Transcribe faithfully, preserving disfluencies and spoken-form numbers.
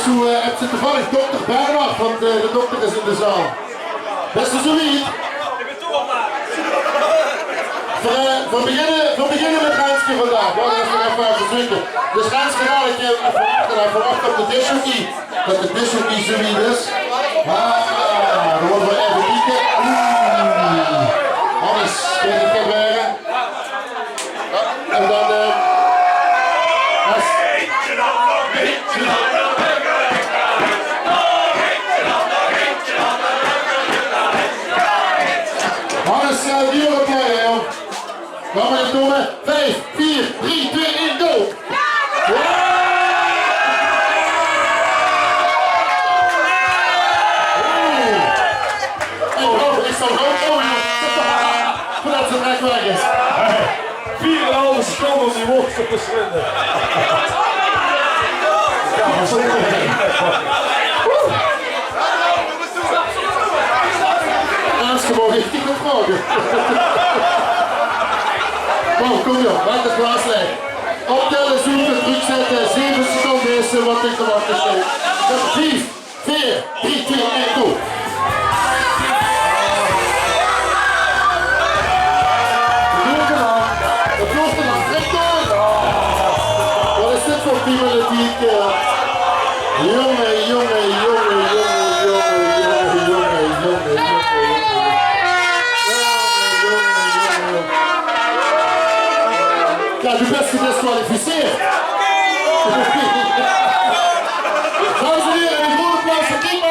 Zo, eh, höbs se toevallig dokter Bernhard, want, eh, de dokter is in de zaal. Bès se zoe wied? Veer, eh, veer beginne, veer beginne mit Renske vandaag. Wach, ins nog effe, effe zeuke. Dus Renske, dalik, eh, effe wachte, effe wachte op de discjockey. Det de discjockey zoe wied is. Ah, dan mótte veer effe kieke. Oeh. Hannes, kènt 't get waere. En dan, eh, Hans. Hannes, eh, die op, eh, jóng. Gaon v'r 't doon, hè? Vief, veer, drie, twee, ein, go! Oeh. Oh, ich zal gewoon, oh, jóng. Veurdet ze trek weg is. Veer en ein haaf seconde óm die worstel te slinde. Jao, mer zeker. Ernst, maag ich dich get vraoge? Noe, kóm jóng, maak 't glaas laeg. Optèlle, zoeke, trökzètte, zeve seconde is, eh, waat ich te wach steit. Vief, veer, drie, twee, ein, go. Waat is dit veur piemel, die, eh, jónge, jónge, jónge. Jao, doe bès gediskwalificeerd. Dames en hiere, ein groot applaus veur Kiek